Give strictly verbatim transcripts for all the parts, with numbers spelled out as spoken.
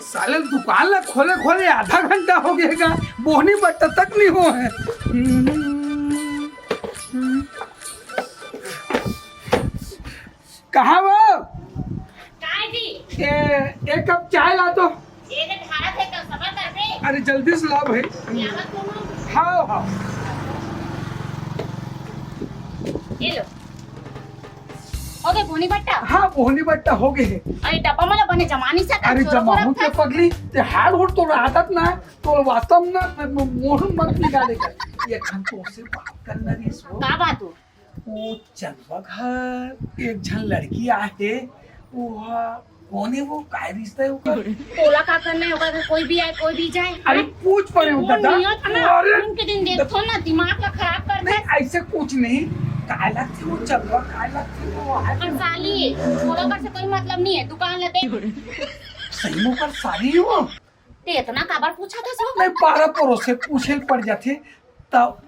साले दुकान ला खोले खोले आधा घंटा हो गया, बोहनी बट्टा तक नहीं हो है। कहाँ वो? काय जी? ए, एक कप चाय ला तो। ये जे धारा थे कल सबर कर दे। अरे जल्दी से ला भाई। लावा तुम। हाँ, हाँ। ये लो। हो गए बोनी बट्टा? हाँ, बोहनी बट्टा हो गए है। अरे डब्बा मला बने जमानी से अरे जमाऊ के पगली, ते हाल होट तो रहतात ना, तो वास्तव में ना मोहन मत निकाले कर। ये खान तो से बात करना नहीं सो। का बात हो? वो चंदवा घर एक झन लड़की आहे, वो हा, कौन है वो, काय रिश्ता है ओकर? तोला का करना है ओकर, कोई भी आए, कोई भी जाए? अरे पूछ पड़े हो वो दादा। नियत ना, अरे उनके दिन देखो ना, दिमाग ला खराब कर दे। नहीं, ऐसे कुछ नहीं। काय लगती वो चंदवा, काय लगती वो आहे? पर साली, तोला कर से कोई मतलब नहीं है, दुकान ला दे। सही में ओकर साली है वो? ते इतना काबर पूछा था सो? नहीं, पारा पड़ोस से पूछे पड़ जाते, तब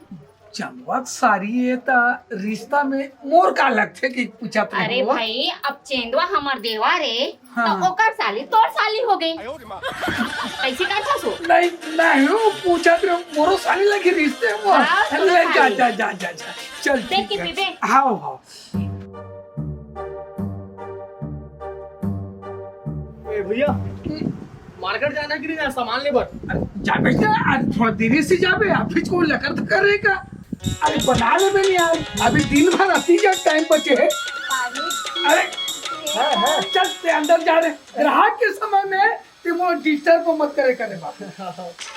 चंदवा के सारी ये त रिश्ता में मोर का लगथे कि पूछत अरे रहे हो? भाई, अब चेंदवा हमर देवर रे, हाँ। तो ओकर साली तोर साली हो गई। कैसे करता सो? नहीं, नहीं, वो पूछत रहे, मोरो साली लगी रिश्ते में। हाँ, ले, तोर जा, साली। जा, जा, जा, जा। चल, देख ठीक के है। पीबे। हाँ, हाँ। ए भैया, मार्केट जाना कि नहीं जाना सामान ले बर? अरे, जाबे क्या? आज थोड़ा देरी से जाबे, अभी को लकर तो कर रहे का? अरे, बना ले बे यार, अभी दिन भर अति जा टाइम बचे है। अरे, हाँ, हाँ, चल, ते अंदर जा रे। ग्राहक के समय में ते मोर डिस्टर्ब मत करे करे बाप।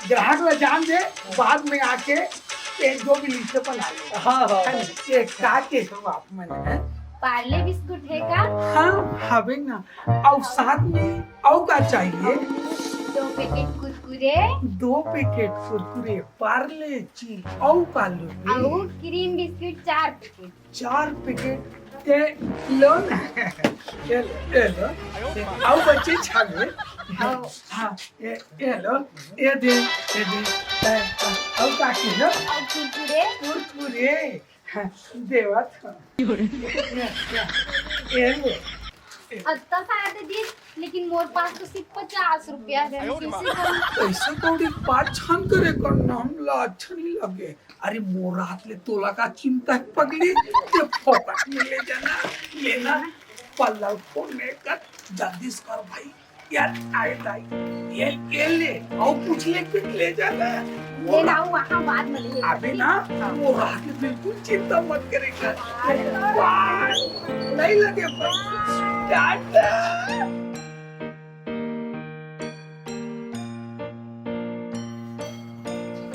ग्राहक ला जान दे, बाद में आके ते जो भी लिस्ट बना ले। हाँ, हाँ। है ना? ये का के हो आप मन है? पार्ले बिस्कुट है का? हाँ, हवे ना। और साथ में और का चाहिए? दो पैकेट कुरकुरे। दो पैकेट कुरकुरे, पार्ले जी, और का लोगे? और क्रीम बिस्कुट चार पैकेट। चार पैकेट, ये लो ना। ये, ये लो। ये, और बच्चे छावे। हाँ, ये, ये लो। ये दे, ये दे। और का चाहिए? और कुरकुरे। कुरकुरे। हाँ, देवा था। ये, ये, ये ले। अत्ता सारा दे दिस, लेकिन मोर पास तो सिर्फ पचास रुपया है, मैं कैसे करूँ? पैसा कौड़ी के बात छान करे कर ना, हमला अच्छा नहीं लगे। अरे मोर हाथ ले तोला का चिंता है पगली, ते फोकट में ले जाना, लेना, पल्ला फोन में कर, जल्दी से कर भाई। यार, आए ताई, ये, ये ले, और कुछ ले, फिर ले जाना। वो ले रा-, लाओ, वहाँ बाद में ले अबे ना, हाँ। वो रात में बिल्कुल चिंता मत करेगा। हाँ। वाह, नहीं लगे पैसे। टाटा।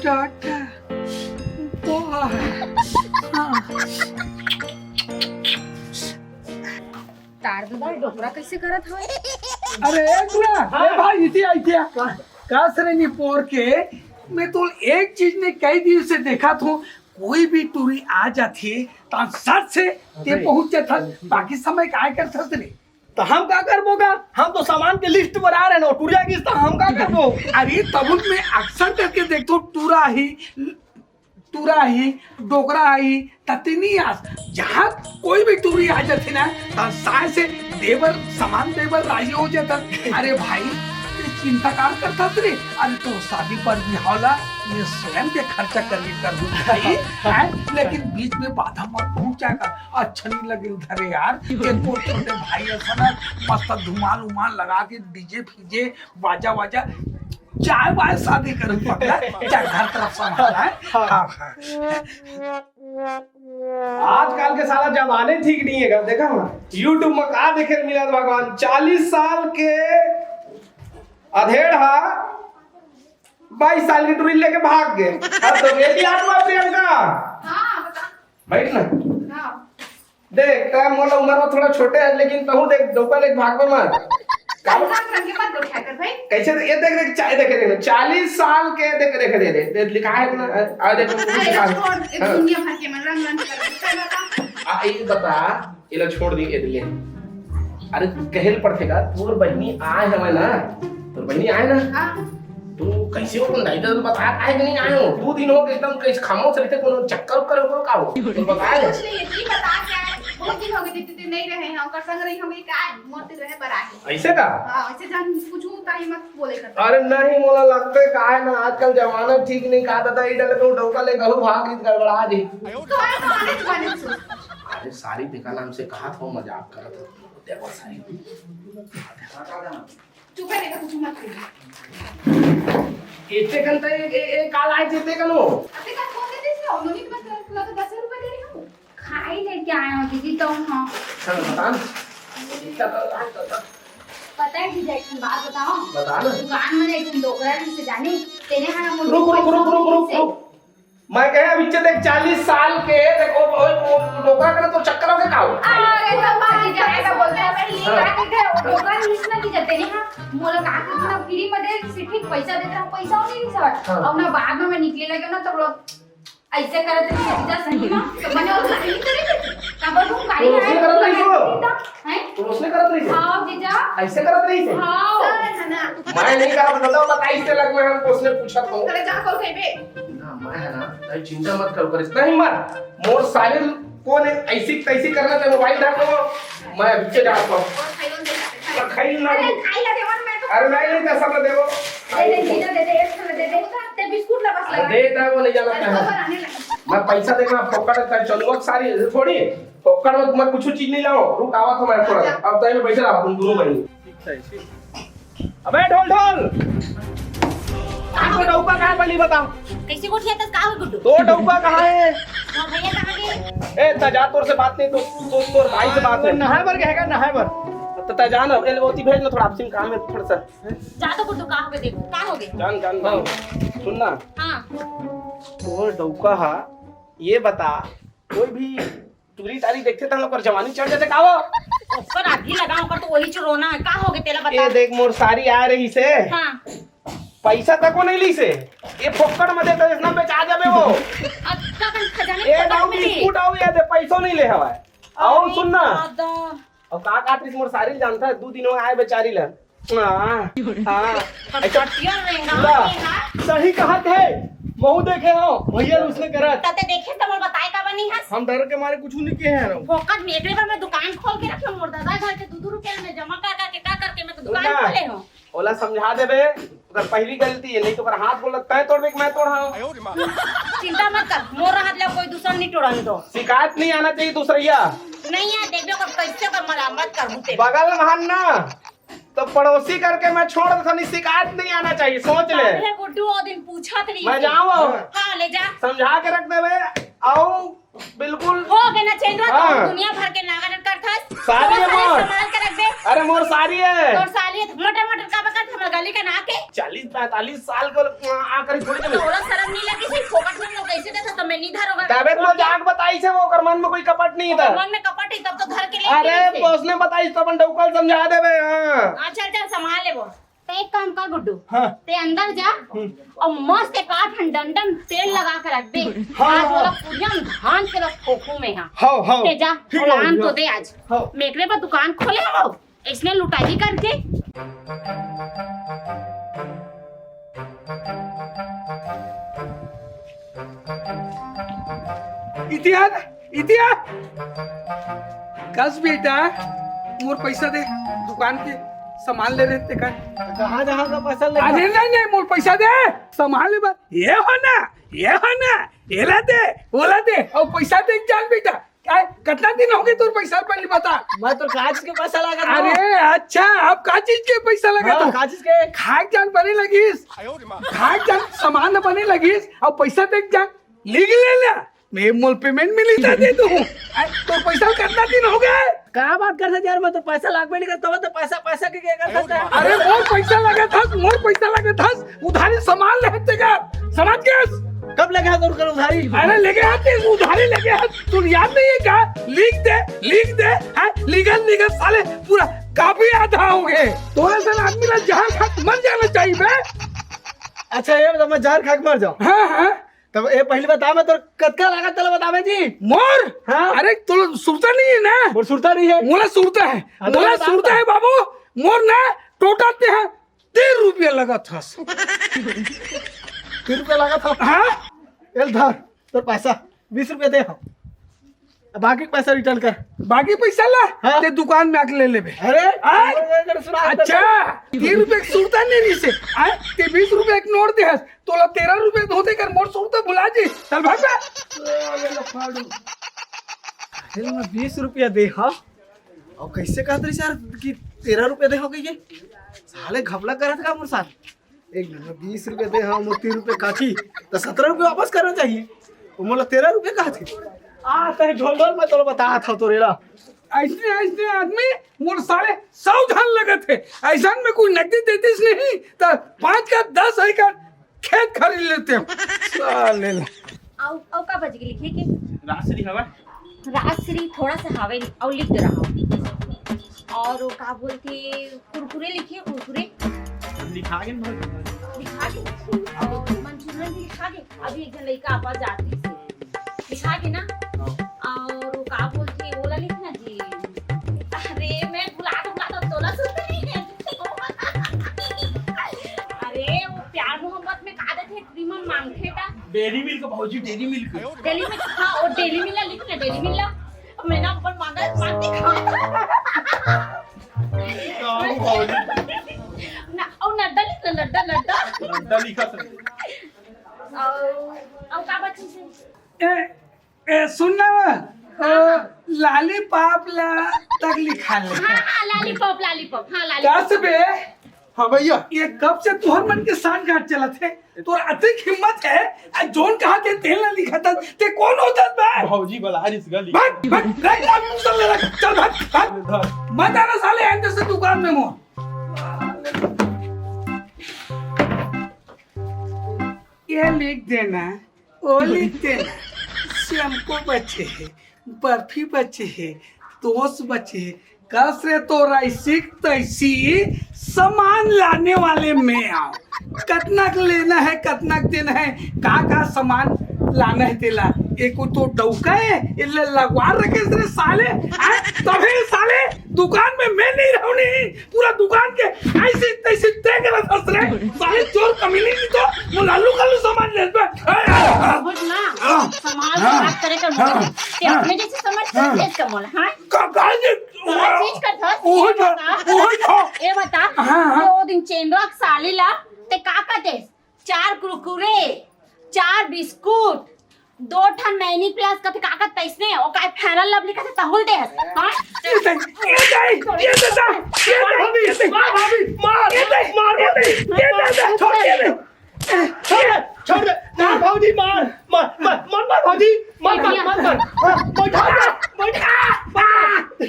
टाटा। वाह। हाँ। तार ददा, डोकरा कैसे करत हवे? अरे ए टूरा, ए भाई, इतिया, इतिया। का, का श्रेणी पोर के, मैं तो एक चीज ने कई दिन से देखा थो, कोई भी टूरी आ जाथे, ता सट से ते अबे। पहुंच जाथस, बाकी समय काय करथस रे? तो हम का करबो का? हम तो सामान के लिस्ट बना रहे ना, टूरिया की तो हम का करबो? अरे तबुन में अक्सर करके देखथो, टूरा ही टूरा ही, डोकरा ही, तते नहीं आस। जहाँ कोई भी टूरी आ जाथे ना, त साय से देबर, सामान देबर राजी हो जाता। अरे भाई, ये चिंता का करता रे? अरे तो शादी पर बिहाव ला, मैं स्वयं के खर्चा कर ली कर दूँ भाई, हैं? लेकिन बीच में बाधा मत पहुँचा कर, अच्छा नहीं लगे उधर यार। ये तो छोटे भाई ऐसा ना, मस्त धुमाल उमाल लगा के डीजे फीजे, बाजा वाजा, चाय वाय शादी करूँ पकड़ा, चाय घर तरफ से हमारा है। हाँ। हाँ, हाँ। आजकल के साला जमाने ठीक नहीं है, देखा ना, YouTube में का देखे मिला था भगवान, चालीस साल के अधेड़ हा, बाईस साल की टुरी लेके भाग गए। अब तो बेटी आत्मा प्रियंका। हाँ, बता। बैठ ना। हाँ। देख, का मोला उम्र में थोड़ा छोटे है, लेकिन तहूँ देख, डोका लेके भागबे मत। का? इंसान रंग के मत गोठिया कर भाई। कैसे? ये देख, देख, चा-, देख, देख, चालीस साल के, देख, देख, देख, देख, देख, लिखा है ना, आ, देख, अरे, लिखा है। छोड़, ये हाँ। दुनिया भर के मन रंग रंग कर, चल बता। आ, ये बता, ये ला छोड़ दी, ये ले। अरे, कहे ल पड़थे का, तोर बहिनी आए हवे ना, तोर बहिनी आए ना? हाँ। तू कैसे हो अपन दाई ददा ल बता आए कि नहीं आए हो? दो दिन हो गए एकदम कैसे खामोश रहते, कोनो चक्कर उक्कर हो का हो? तू बताए? कुछ नहीं, ये बता क्या है? वो बहुत दिन हो गए, दीदी, दीदी नहीं रहे हैं, ओकर संग रही होगी का, मोर तीर रहे बर आए। ऐसे का? हाँ, ऐसे जान कुछ ताई मत बोले कर। अरे नहीं, मोला लगते का है ना, आजकल जमाना ठीक नहीं का, दादा, ई डले तो डौका ले कहूँ भाग गीत गड़बड़ा जी। तो आए तो आने चुका नहीं सुन। अरे सारी देखा ना, हमसे कहा था, मजाक करत हो। देखो सारी। चुप है, देखा कुछ मत करिए। इतने कन तो एक, एक, एक काल आए थे, इतने कन हो। अबे का कौन देते इसमें? उन्होंने तो बस, मतलब, दस रुपए दे रही हूँ। खाई लेके आए हो दीदी, तो हाँ। चल, बता ना। इतना तो, तो, तो। पता है जीजा, एक ठन बात बताओ। बता ना। दुकान में एक ठन डोकरा रहिस हे जाने, तेने हा ना मोर रुक, रुक, रुक, रुक, रुक, से। रुक। मैं कहे, अभी देख, चालीस साल के, देख, ओ, ओ, ओ, डोकरा करे तो चक्कर हो गया का हो? अरे, तो बात जीजा, ऐसा बोलता है, पहले हाँ। क्या कहते हैं, वो डोकरा रहिस ना जीजा, तेने हा, मोला का कहते ना, फ्री में दे, सिर्फ पैसा देता, पैसा नहीं, नहीं सवाल। हाँ। और ना, बाद में मैं निकले लगे ना, तो लोग ऐसे करत रही जीजा सही में, तो मैंने और सही करे थे। का बोलूं, गाड़ी तो उसने आए, करत रही तो? हैं? तो उसने करत रही थे? हाँ, जीजा। ऐसे करत रही थे? हाँ। सर, है ना? मैं नहीं करत, बताओ, बताइस ते लग में हम उसने पूछा तो। अरे, जा, कॉल कहीं पे। ना, मैं है ना, नहीं, चिंता मत करो, पर इतना हिम्मत, मोर साले को ने ऐसी तैसी करना था, मोबाइल धर लो, मैं अभी के जाता हूँ। और खाई लो, दे दे। खाई ना अरे, लो। खाई ला देवा ना, मैं तो अरे, नहीं, नहीं, दस रुपये देवो। दे दे, जीजा, दे दे, एक रुपया दे दे। ते बिस्कुट ला बस अरे, लगा। दे, दे, वो नहीं जाना अरे, चाहे। तो बनाने लगा। मैं पैसा देगा, फोकट का चलूंगा सारी, थोड़ी। फोकट में मैं कुछ चीज नहीं लाऊं, रुक आवा तो मैं थोड़ा। अच्छा। अब तय में बैठे रहा, तुम दोनों बहन। अबे ढोल ढोल, आपको डौका कहाँ है, पहले बताओ। कैसे गोठिया तस का हो गुड्डू? तो डौका कहाँ है? और भैया कहाँ गए? ए, ता जा, तोर से बात नहीं, तो, तो तोर भाई से बात है। नहाए बर गए का, नहाए बर। तो ता जा ना, ए, ओती भेज ना, थोड़ा आपसी में काम है, थोड़ा सा। जा तो गुड्डू, का हो गए, देखो, का हो गए? जान, जान, जान। सुन ना। हाँ। तोर डौका हा, ये बता, कोई भी टूरी टारी देखते त हम लोग कर जवानी चढ़ जाते का वो? ओकर आधी लगा, ओकर तो वही च रोना है। का हो गए तेला बता। ये देख मोर सारी आ रही से। हाँ। पैसा तको नहीं ली से। ये फोकट में देता इतना बेचा जाबे वो। अब का कन खजाने ए, फोकट दाऊ में दे। बिस्कुट आऊ ये दे, पैसो नहीं ले हवाए। आऊ अरे सुन ना। दादा। अब का काटिस मोर सारी जानता है, दो दिन में आए बेचारी ला। हाँ, हाँ। हम ऐसा कटिया रेंगा ला, के ना। सही कहा थे। महू देखे हो, भैया उसने करा। तते देखे त मोर बताए का बनी हस? हम डर के मारे कुछ नहीं किए हैं। फोकट में एकरे बार मैं दुकान खोल के रखे हूँ, मोर दादा घर के दो दो रुपया में जमा कर करके का करके मैं तो दुकान ना। खोले हूँ। ओला समझा देबे, ओकर पहली गलती है, नहीं तो ओकर हाथ बोलत तय तोड़बे कि मैं तोड़ाऊं। चिंता मत कर, मोर हाथ ले कोई दूसर नहीं तोड़न दो। शिकायत नहीं आना चाहिए दूसरैया। नहीं है, देखबे ओकर कैसे ओकर मरामत करबू ते। बगल में हन ना, तो पड़ोसी करके मैं छोड़ देता, नहीं शिकायत नहीं आना चाहिए, सोच ले। अरे गुड्डू, वो दिन पूछत रही मैं थी। जाऊं? हाँ, ले जा। समझा के रख देबे, आओ। बिल्कुल। हो गए ना चेंज, हाँ। दुनिया भर के नागा नट करथस। सारी है मोर। संभाल के रख दे। अरे मोर सारी है। तोर सारी है, मटर मटर का बकत हमर गली का ना के। चालीस पैंतालीस साल को आ, आ करी थोड़ी कमी। थोड़ा शर्म नहीं लगी, सिर्फ फोकट में लोग कैसे देखा तो मैं नहीं धरोगा। तबे तो जाके बताई से वो ओकर मन में कोई कपट नहीं था। मन में कपट ही तब तो धर के ले अरे उसने बताई तो अपन डौकल समझा देबे, हाँ। हाँ, चल चल संभाल ले वो। ते एक काम कर गुड्डू, हाँ। ते अंदर जा हम्म। और मस्त एक आठ ठन डंडम तेल लगा के रख दे। हाँ, आज हाँ। वाला पूजा में धान के रस खोखू में है। हाँ, हाँ। ते जा, ठीक है, उड़ान तो भैया। दे आज। हाँ। मेकरे पर दुकान खोले हो, इसमें लुटाई करके। इतिहास इतिया, कस बेटा, मोर पैसा दे, दुकान के सामान ले रहे ते का। कहाँ जहाँ का पैसा ले? अरे नहीं, नहीं, मोर पैसा दे, सामान ले बात। ये हो ना, ये हो ना, एला दे, ओला दे, और पैसा दे जान बेटा। काय, कितना दिन हो गए तोर पैसा पहले बता। मैं तो काज के पैसा लगा था। अरे अच्छा, आप का चीज के पैसा लगा हाँ, था? का चीज के? खाए जान बने लगिस, खाए जान सामान बने लगिस, और पैसा दे जान लिख ले ले। मैं मोल पेमेंट मिली था दे तू। आ, तो पैसा कितना दिन हो गए? का बात करत यार, मैं तो पैसा लागबे नहीं करता, तो पैसा, पैसा के क्या करता था? अरे मोर पैसा लगा था, मोर पैसा लगा था, उधारी सामान लेते का, समझ गए? कब लगा था उनका उधारी? अरे लेके आते, उधारी लेके आते, तू याद नहीं है क्या? लिख दे, लिख दे, हाँ, लिखत लिखत साले पूरा काफी आधा हो गए। तोरे सन आदमी ना जहर खा के मर जाना चाहिए बे। अच्छा ये बता, मैं जहर खा के मर जाऊँ? हाँ, हाँ। तब ए पहली बता, मैं तोर कतका लागत तेला बतावे जी। मोर? हाँ। अरे तोला सुरता नहीं है ना? मोर सुरता नहीं है। मोला सुरता है। हाँ, तो मोला बता सुरता बता। है बाबू। मोर ना टोटल ते है तीन रुपया लगा था। तीन रुपया लगा था? हाँ। एल धर तोर पैसा, बीस रुपया दे हम। बाकी पैसा रिटर्न कर। बाकी पैसा ला, हाँ। ते दुकान में आके ले लेबे। अरे, आय? अरे, अरे, सुना, अच्छा, तीन रुपए के सुरता नहीं रही से, आय? ते बीस रुपए एक नोट दे हस, तोला तेरह रुपए होते कर मोर सुरता भुला जी। चल भाग बे। अरे, मैं बीस रुपया दे, हाँ? और कैसे कहत रही यार कि तेरह रुपया दे हो गई ये? साले घपला करत का मोर साथ? एक नंबर, बीस रुपया दे, हाँ, मोर तीन रुपया काटी, तो सत्रह रुपया वापस करना चाहिए। वो मोला तेरह रुपया कहा थे। आ, तेरे ढोल ढोल मैं तोला बता था तोरे ला। ऐसने, ऐसने आदमी मोर साले सौ झन लगत हे। ऐसन में कोई नकदी देतीस नहीं, तो पाँच का दस एकड़ खेत खरीद लेते हम। साले ला। अउ, अउ का बच गई लिखे के? राजश्री हवा? राजश्री थोड़ा सा हवे, अउ लिख दे रहा हूँ। और वो का बोलते, कुरकुरे लिखे, कुरकुरे। लिखा के ना? लिखा के? और मंचूरियन भी लिखा के? अभी एक जन लइका आपा जाती से। लिखा के ना? और वो का बोलते, ओला लिखना जी। अरे, मैं भुला, भुला तो तोला सुनते नहीं है। अरे, वो प्यार मोहब्बत में का देथे, क्रीम मांगथे ता? डेयरी मिल्क भौजी, डेयरी मिल्क। डेयरी मिल्क, हाँ, वो डेयरी मिल्क ला लिख ना, डेयरी मिल्क ला। अब मैं ना अपन मांगा, मांग के खा। ना, और नड्डा लिख ना, नड्डा, नड्डा। नड्डा लिखा सर। और, और का बची से? ए, ए, सुन ना, वो, ओ, लॉलीपॉप ला तक लिखा ले। हाँ, हाँ, लॉलीपॉप, लॉलीपॉप, हाँ, लॉलीपॉप। कस बे? हाँ भैया। ये कब से तुहर मन के सांठ गांठ चलत हे? तोर अतिक हिम्मत हे, आ जोन कहा के तेल ना लिखत हस, ते कौन होत हस बे? भौजी बला रिस गली। भाग, भाग, रख, रख, मुंह से ले रख, चल भाग, भाग। धर। मत आना साले आइंदा से दुकान में मोर। ये लिख देना। ओली तेल, शैम्पू बचे हे, बर्फी बचे हे, टोस बचे हे। कस रे तोर ऐसी तैसी सामान लाने वाले में आंव। कतनक लेना हे, कतनक देना हे, का का सामान लाना हे तेला। एको तो डौका हे, एला लगवा रखे रे साले। हैं? तभे साले दुकान में मैं नहीं रहूं नहीं। पूरा दुकान के ऐसे तैसे देख रहा था रे। साले चोर कमीने नहीं तो वो लालू कालू सामान ले बे। समझ ना, हाँ। समाज से हाँ। बात करे कर हाँ। मुझे। ते हाँ। अपने जैसे समझ हाँ। कर देख कर बोला, हाँ? का, का जे, कौन चीज कर था? वो ये था, बता। वो था। ये बता, हाँ, हाँ। दो दिन चेंदवा के साली ला, ते का का दे? चार कुरकुरे, चार बिस्कुट, दो ठन नैनी प्लस कथे का कथे तैसने, ओ काय फेयर लवली कथे तहुल दे हस, हाँ? ये दे, ये दे, ये दे, ये दे, भाभी, ये दे। मार भाभी, मार, ये दे, मार ये दे, भाभी, ये दे, ये दे, छोड़, ये दे। छोड़, छोड़ दे, मार भौजी, मार, मार, मार, मार, मार भौजी, मार, मार, मार, मार। हाँ, बैठा दे, बैठा, मार, मार,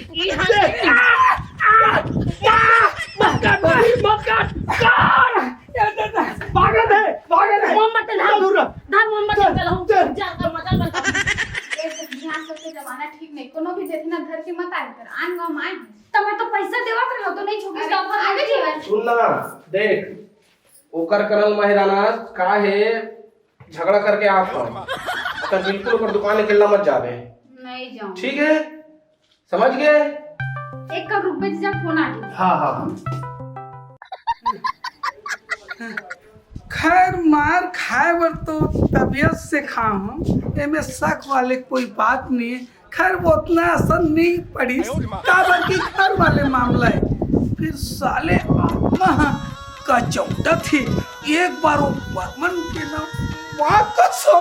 मार, मार, मत कर भौजी, मत कर, कर। भागत है, भागत है। मोमबत्ती धर। चल, दूर रह। धर मोमबत्ती, चल, चल, चल। जा, कर मजा मत कर। ए, यहाँ सब के जमाना ठीक नहीं। कोनो भी जेतना धर के मत आए कर। आन गाँव में आए हैं। तो मैं तो पैसा देवा कर हो, तो नहीं छुपी, अरे, तो आगे जी। सुन ना, देख, ओकर करल महिराना का हे, झगड़ा करके आप हो। तो बिल्कुल ओकर दुकान अकेला मत जाबे। नहीं जाऊँ। ठीक है? समझ गए? एक कप रुक बे जीजा, फोन आ गया। हाँ, हाँ, हाँ। खैर, मार खाए बर तो तबीयत से खा हूँ, एमे शक वाले कोई बात नहीं है। खैर, वो उतना असर नहीं पड़ी, काबर कि घर वाले मामला है। फिर साले आत्मा ह कचौटत हे। एक बार वो बर्मन के ना, वाह कसम,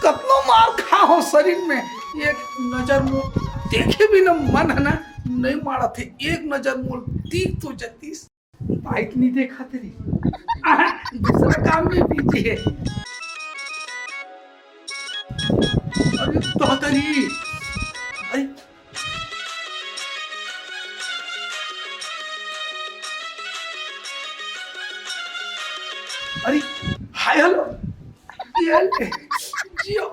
कतनो मार खा हो शरीर में, एक नजर मोर देखे भी ना मन है ना, नहीं मारत हे, एक नजर मोर दिख तो जतीस। बाइक नहीं देखा तेरी, आहा, दूसरा काम में बिजी है। अरे दादारी, अरे अरे, हाय, हेलो। ये ले, जियो।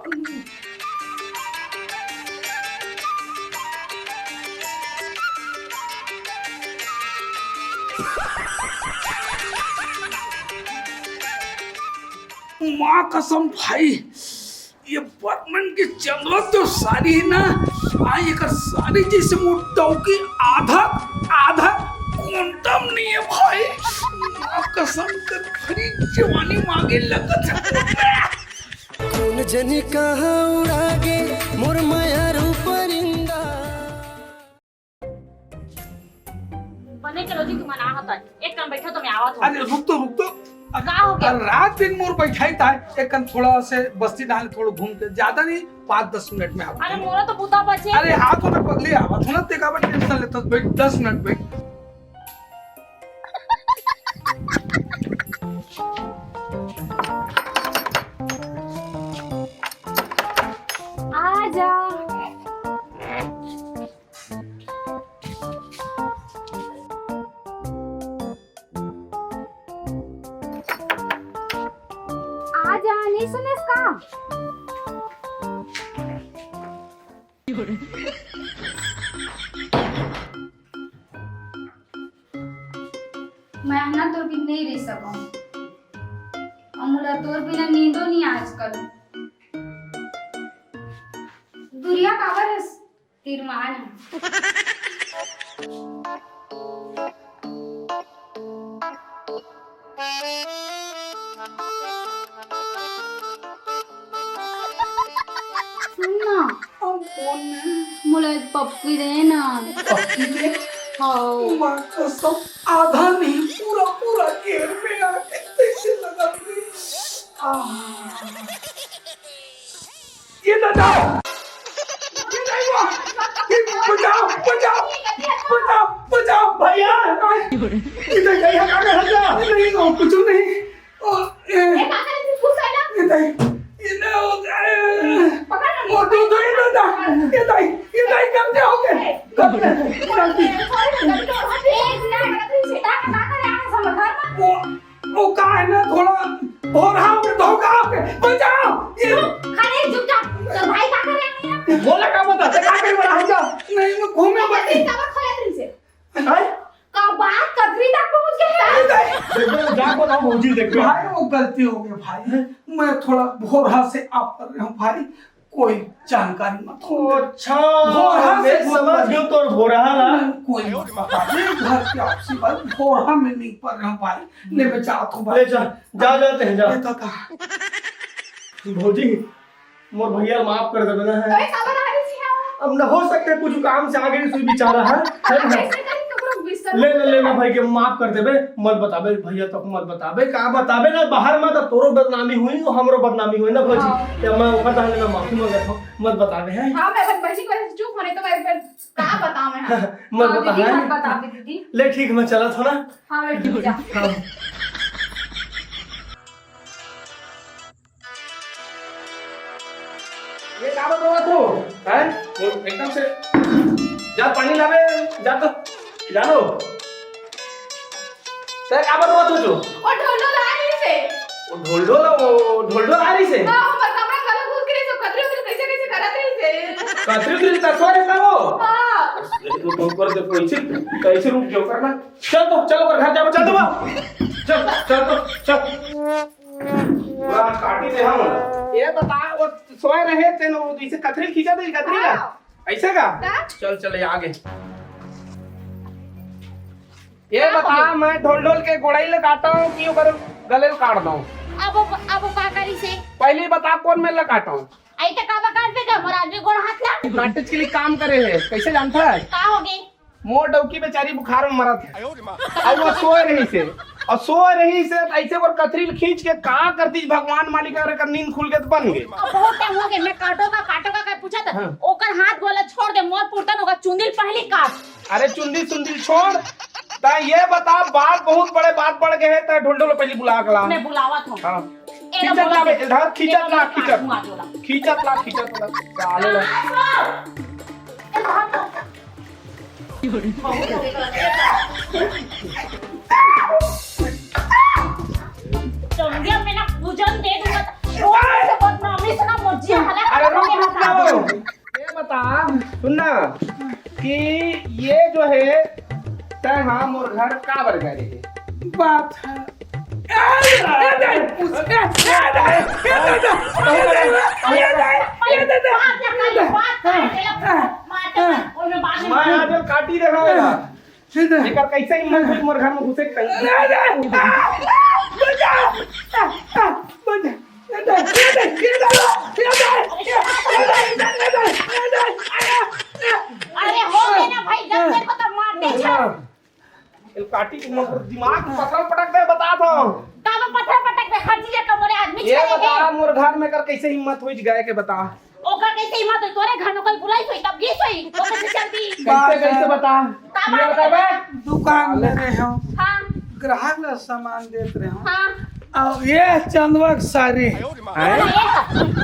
माँ कसम भाई, ये बर्मन के चमड़ा तो सारी है ना, आ एकर सारी जैसे मोटा हो के आधा, आधा कोंडम नहीं है भाई। माँ कसम कर भरी जवानी मांगे लगत है। कोन जनी कहाँ उड़ा गे मोर मया रूपरी। चलो जी, तुम ना होता है। एक काम बैठो तो मैं आवत हूँ। अरे रुक तो, रुक तो। का हो गया? अरे रात दिन मोर बैठाई ताय, एक कन थोड़ा से बस्ती डहर थोड़ा घूम के, ज्यादा नहीं, पाँच दस मिनट में आवत अरे हूँ। मोरो तो बुता बचे। अरे हाथ वाला पगली आवत हूँ ना, ते काबर टेंशन लेता, बैठ दस मिनट बैठ। आजा। आजा, नहीं सुनेस का? मैं ना तोर बिन नहीं रह सकूं। अउ मोला तोर बिना नींदो नहीं आजकल। दुरिहा काबर हस? तीर मान। सुन ना। अब कौन है? मोला एक पप्पी दे ना। पप्पी दे? हाँ। माँ कसम, आधा नहीं, पूरा, पूरा घेर में आके कैसे लगा तुझे? आह। ये दादा! ये नहीं हुआ! ये बचाओ, बचाओ, बचाओ, बचाओ! भैया! ये तो गई है, काका, हट जा! नहीं, वो कुछ नहीं। ओ, ए, ए, काका, ये कुछ है ना? ये नहीं, ये नहीं होता है। पकड़ ना। ओ, दो, दो, ये दादा! ये नहीं, ये नहीं, गलती हो गई। गलती, गलती। वो, वो का है ना, थोड़ा भोरहा हो के धोखा हो के, बचाओ! ये खाली चुपचाप, तो भाई का करे हैं? बोला का बता, ते का करे वाला हम जा? नहीं, मैं घूमे ये बस। कतरी काबर खोलत रही से? हैं? का बात कतरी तक पहुंच गई है? देखो, जा को ना भौजी, देखो। भाई, वो गलती हो गई भाई, मैं थोड़ा भोरहा से आप कर रहा हूँ भाई, कोई जानकारी मत हो। ओ, अच्छा, भोरहा से मैं बोल समझ रहे। गया तोर भोरहा ला। नहीं, कोई मत बता दे, घर के आपसी बात, भोरहा में नहीं पड़ रहा हूँ भाई। ले, मैं जाता हूँ भाई। ले जा, जा, जा, ते जा। ले दादा। भौजी, मोर भैया माफ कर देबे ना है। अरे, काबर आ रही थी यहाँ? अब न हो सकते, कुछ काम से आ गई, तू बेचारा है, है ना? ऐसे कहीं ककरो विश्वास ले ना, ले ना भाई के माफ कर देबे, मत बताबे भैया, तो मत बताबे, का बताबे ना, बाहर में तो तोरो बदनामी हुई, हमरो बदनामी हुई ना भौजी। हाँ। ते मैं ओकर दाने ना माफी मांगत हूँ, मत बताबे है। हाँ, मैं अपन बहनी को ऐसे चुप होने तो मैं फिर का बताऊँ मैं? मत हाँ, बता, दीदी, है? मत बता दे, दीदी। ले ठीक, मैं चलत हूँ ना। हाँ, ले ठीक, जा। हाँ। ये का बतवत हो? हैं? वो एकदम से जा पानी लावे, जा तो, जानो। ते का बतवत हो जो? वो ढोलढोल आ रही से। वो ढोलढोल, वो ढोलढोल आ रही से? हाँ, हमर कमरा में घलो घुस के रही से, कतरी उतरी कैसे कैसे करत रही से। कतरी उतरी तसवा रहता वो? हाँ। तू तो ऊपर से कोई चीज, कैसे रुक जाओ करना। चल तो, चल ओकर घर जाबो, चल तो बाबू। चल, चल तो, चल। पूरा आज काटी दे हम। ये बता, वो सोए रहे तेन, वो जैसे कतरी खींचा दे, कतरी ला। हाँ। ऐसे का? का? चल, चल, ये आगे। ये का बता, बोले? मैं ढोलढोल के गोड़ई ले काटा हूँ कि ओकर गले ले काट दूँ? अब, अब, अब का करी से? पहले बता, कौन में ले काटा हूँ? आई तो का बा काट दे का, मोर आदमी गोड़ हाथ ला। काटे के लिए काम करे है, कैसे जानता है? का हो गई? मोर डौकी बेचारी बुखार में मरत है। अब वो सोए रही से, और सोए रही से तो ऐसे ओकर कतरी ल खींच के का करती भगवान मालिक, अगर एकर नींद खुल के तो बन गई। अब बहुत टाइम हो गया, मैं काटो का, काटो का, का पूछा था। हाँ। ओकर हाथ गोला छोड़ दे, मोर पुरतन ओकर चुंदिल पहली काट। अरे चुंदिल सुंदिल छोड़, ता ये बता, बात बहुत बड़े बात बढ़ गए हैं, ता ढोलढोल पहली बुला के ला। मैं बुलावत हूँ। हाँ। ए ला खींचत बोला ला बे, से, इधर खींचत ए ला, ला खींचत। काटू आज वाला। खींचत ला, खींचत ला। साले ला। ए, भाग, भाग। चौंदिया में ना पूजन दे दूंगा तो, ओ, से बदनामी से ना मर्जी हला अरे रुक, रुक ना। ये बता, सुन ना, कि ये जो है, तै हाँ मोर घर काबर करे है? बात है। मैं आज काटी दे रहा हूँ। एकर कैसे हिम्मत हुई मोर घर में घुसे के कहीं? अरे हो गया ना भाई, जब देखो तब मारते हैं। अटी, दिमाग पथरा पटक दे, बता तो। का मैं पथरा पटक दे? हर चीज का मोरे आदमी ये छेड़े बता, हे। मोर घर में कर कैसे हिम्मत होइस गाय के, बता। ओकर कैसे हिम्मत होइस? तोरे घर में कोई बुलाइस होही, तब गइस होही। ओकर से चलती। कैसे, कैसे बता? का ये बात बता बे। दुकान में रहे हंव। हाँ। ग्राहक ला सामान देत रहे हंव। हाँ। अब ये चंदवा के सारी। हैं?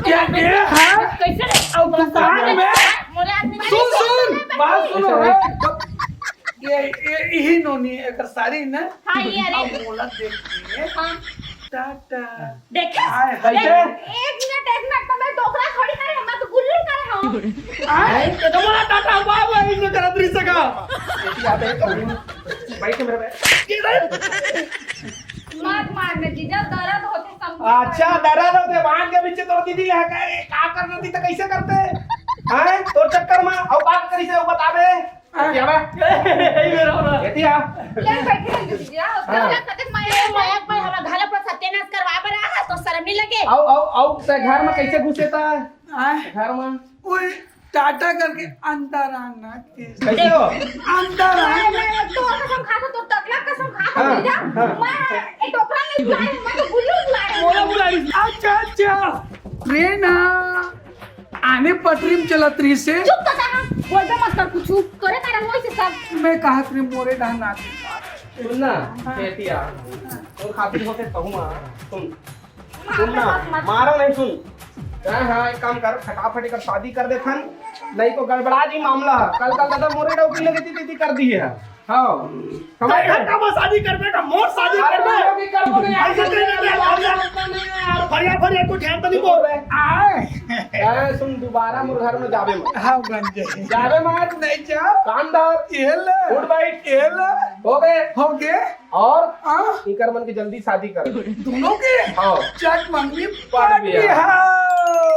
ये, ये है। कैसे? अब दुकान में। मोरे आदमी सुन, सुन, बात सुनो, हैं? ये, ये, यही नोनी एकर सारी ना। हाँ, ये अरे। अब मोला देख के। हाँ। टाटा। देखे? आय, देख, कैसे? एक मिनट, एक मिनट, तो मैं डोकरा थोड़ी करे, मैं तो गुल्लू करे हंव। आय, तो तुम्हारा टाटा बाप है, इसमें तेरा दृश्य का। ये आते हैं तो बैठ के मेरे पे। मत मार ना जीजा, दर्द होथे समझा। अच्छा, दर्द होथे, बांध के पीछे तोर दीदी ले का, का कर देती तो कैसे करते? हैं? तोर चक्कर में, अउ बात करी से, वो बतावे। क्या बा? यही मेरा हो रहा। ये दिया। ले बैठे हैं जीजा, हाँ। तोरा कतक माया, माया भाई, हमरा घर पर सत्यानाश करवा बर आहा, तो शर्म नहीं लगे? अउ, अउ, अउ, ते घर में कैसे घुसे ता? आय। घर में? ओए, टाटा करके अंदर आना के। कैसे हो? अंदर आ। मैं, मैं, मैं तोर कसम खाता, तोर तगला कसम खाता, हाँ, जीजा। हाँ। मैं एक डोकरा नहीं बुलाए, मैं तो गुल्लू बुलाए। मोला बुलाए। अच्छा, अच्छा। ट्रेन आ, आने पटरी में चलत रहिसे। चुप तो रहा, बोलबे मत कर कुछु। तोरे कारण होइसे सब। मैं कहत रहे मोरे डहन आदमी। सुन ना, हाँ। बेटिया, तोर खातिर होते कहूँ, सुन। सुन ना, मारा नहीं, सुन। हाँ, हाँ, एक काम कर, फटाफट एकर शादी कर देथन, नहीं तो गड़बड़ा जी मामला। कल, कल दादा मोरे डौकी लगे थी, थी कर दी है। हाँ, समझ गए? का शादी करबे का, मोर शादी अरे, करबे। मोर भी करबो नहीं, ऐसे ऐसे नहीं, नहीं, नहीं, नहीं, नहीं, नहीं, नहीं, यार। फरिया, फरिया, कुछ ध्यान तो नहीं बोल रहे। आय। ए, सुन, दोबारा मोर घर में जाबे मत। हाँ, बन जाए। जाबे मत। नहीं जा। कान धर। ये ले। उठ बैठ। ये ले। हो गए। हो गए। और हाँ। इकर मन के जल्दी शादी कर। दोनों के? हाँ। चट मंगनी पड़ पड़ गया। गया।